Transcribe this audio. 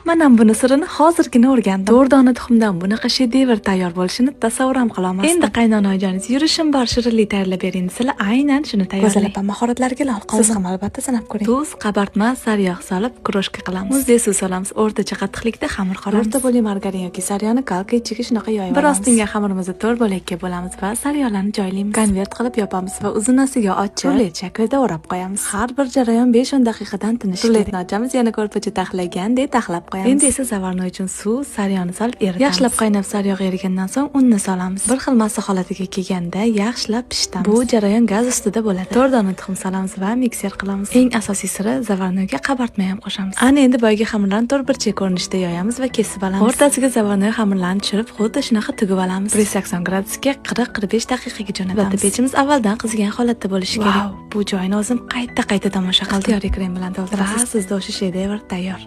Men ham buni sirini hozirgina o'rgandim. 4 dona tuxumdan bunaqa shedevr tayyor bo'lishini tasavvur ham qila olmasdim. Endi qaynonajoningiz yurishim bor, shirinlik tayyorlab bering desalar, aynan shuni tayyorlang. Go'zal opa mahoratlariga lol qoldim. Siz ham albatta sinab ko'ring. Tuz, qabartma, sariyog' solib крошка qilamiz. Muzday suv solamiz. O'rtacha qattiqlikda xamir qoramiz. O'rta bo'yli margarin yoki saryoni kalka ichiga shunaqa yoyib olamiz. Biroz tingan xamirimizni 4 bo'lakka bo'lamiz va sariyog'larni joylaymiz. Konvert qilib yopamiz va uzunasiga ochib, rulet shaklida o'rab qo'yamiz. Har bir jarayon 5-10 daqiqadan tinishi kerak. Ruletni ochamiz, yana ko'rpacha taxlagandek taxlab qo'yamiz. Endi esa заварной uchun suv, saryoni solib eritamiz. Yaxshilab qaynab sariyog' erigandan so'ng unni solamiz. Bir xil massa holatiga kelganda yaxshilab pishitamiz. Bu jarayon gaz ustida bo'ladi. 4 dona tuxum solamiz va mikser qilamiz. Eng asosiy siri, заварной ga qabartma ham qo'shamiz. Ana endi boyagi xamirlarni to'rtburchak ko'rinishda yoyamiz va kesib olamiz. O'rtasiga заварной xamirlarni tushirib, xuddi shunaqa tugib olamiz. 180 gradusga 40-45 daqiqaga jo'natamiz. Albatta, pechimiz avvaldan qizigan holatda bo'lishi kerak. Bu joyni o'zim qayta-qayta tomosha qildim. Ixtiyoriy krem bilan to'ldirasiz. Va sizda o'sha shedevr tayyor.